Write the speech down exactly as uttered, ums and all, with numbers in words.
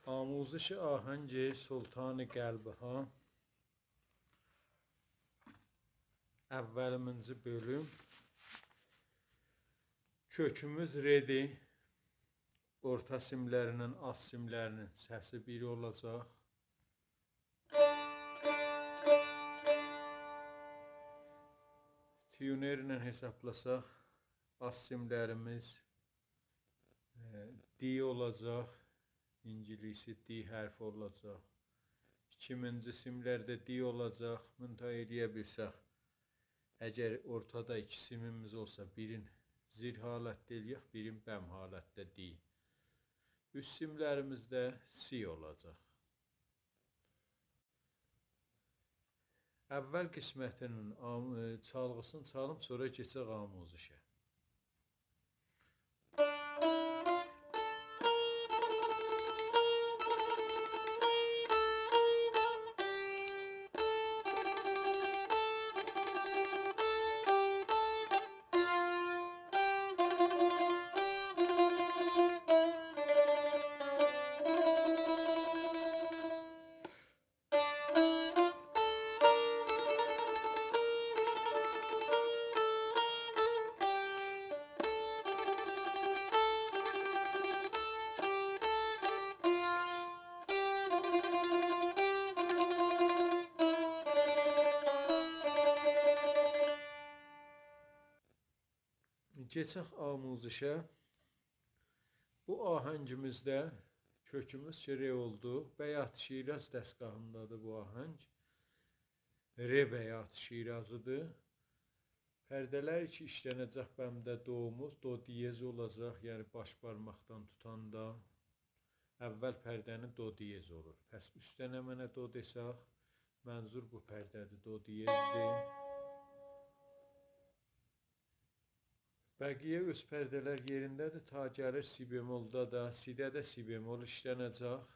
آموزش آهنگ سلطان قلب‌ها. اوّلیمینجی بؤلوم. کؤکوموز ره‌دیر. اورتا سیملرینن آلت سیملرینین سسی بیر اولاجاق. تیونرله حسابلاساق، آلت سیملریمیز، ائ، دی اولاجاق. اینگیلیسی دی حرفی اولاجاق. ایکیمینجی سیملرده دی اولاجاق. منتها ائلیه بیلسک، اگر اورتادا ایکی سیمیمیز اولسا، بیرین زیر حالتده ائلیک، بیرین بم حالتده دی. اوست سیملریمیز ده سی اولاجاق. اول قسمتینین آم-، ائ، چالغیسینی چالیم، سونرا کئچک آموزشه. کئچک آموزشه. بو آهنگیمیزده کؤکوموز کی ر اولدو. بیات شیراز دستگاهیندادیر بو آهنگ. ر بیات شیرازی‌دیر. پرده‌لر کی ایشلنه‌جک بمده دوموز، دو دیز اولاجاق، یعنی باش بارماقدان توتاندا اول پرده‌نین دو دیز اولور. پس اوسته نمنه دو دئسک، منظور بو پرده‌دیر، دو دیزدیر. بقیه اؤز پرده‌لر یئرینده‌دیر، تا گلیر سی بمولدا دا، سی‌ده ده سی بمول ایشلنه‌جک.